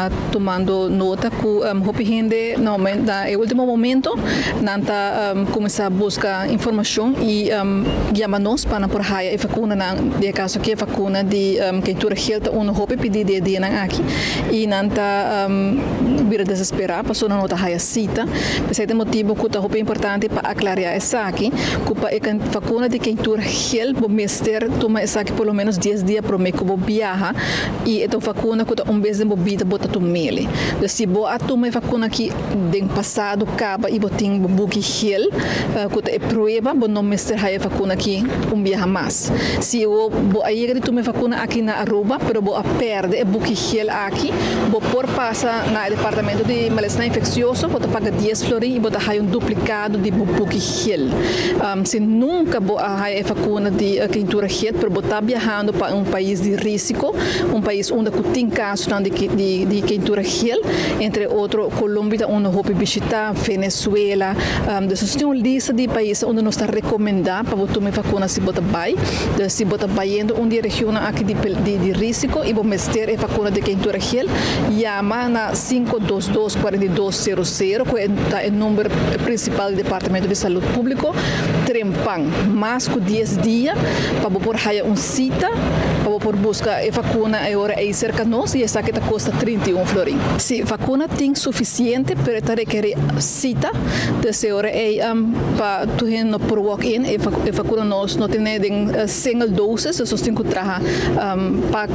ta tumando nota ku hopi hende na na e último momento nan ta kuminsá buska informashon i yama nos pa nan por haya e vakunanan. Den e kaso aki e vakuna di keintura gel ta unu hopi pidi den e dianan aki i nan ta bira desesperá pasobra nan no ta haya sita. P'esei ta e motibu ku ta hopi importante pa aklariá esaki ku pa e vakuna di keintura gel bo mester tuma esaki por lo ménos dies dia promé ku bo biaha. I e ta un vakuna ku ta un bes den bo bida bo ta tum'el. Dus si bo a tuma e vakuna aki den pasado kaba i bo tin bo buki gel ku ta e prueba, bo no mester haya e vakuna aki un biaha mas. Si bo a yega di tuma e vakuna aki na Aruba pero bo a pèrdè e buki gel aki, bo por pasa na e departamento di malesanan infeksioso, bo ta paga dies florin i bo ta haya un duplikado di bo buki gel. Si nunka bo a haya e vakuna di keintura gel pero bo ta biahando pa un pais di risiko, un pais unda ku tin kasonan di keintura gel, entre otro Colombia ta unda hopi bishita, Venezuela. Dus nos tin un lista di paisnan unda nos ta rekomendá pa bo tuma e vakuna si bo ta bai. Dus si bo ta bayendo un di e regionnan aki di risiko i bo mester e vakuna di keintura gel, yama na 522 42 00 ku ta e number prinsipal di Departamento di Salud Públiko. Trempan, mas ku dies dia pa bo por haya un sita pa bo por buska e vakuna e ora ei serka nos i esaki ta kosta 31 florin. Si, vakuna tin sufisiente pero e ta rekerí sita, dus e ora ei pa tur hende no por walk in, e vakuna nos no tene den single doses, dus nos tin ku traha pa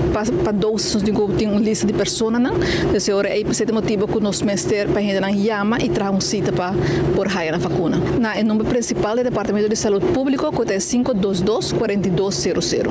pa doses nos tin ku tin un lista di personanan, dus e ora ei p'esei ta e motibu ku nos mester pa hendenan yama i traha un sita pa por haya nan vakuna. Na e number prinsipal di Departamento di Salud Públiko ku ta e 522 42 sero sero.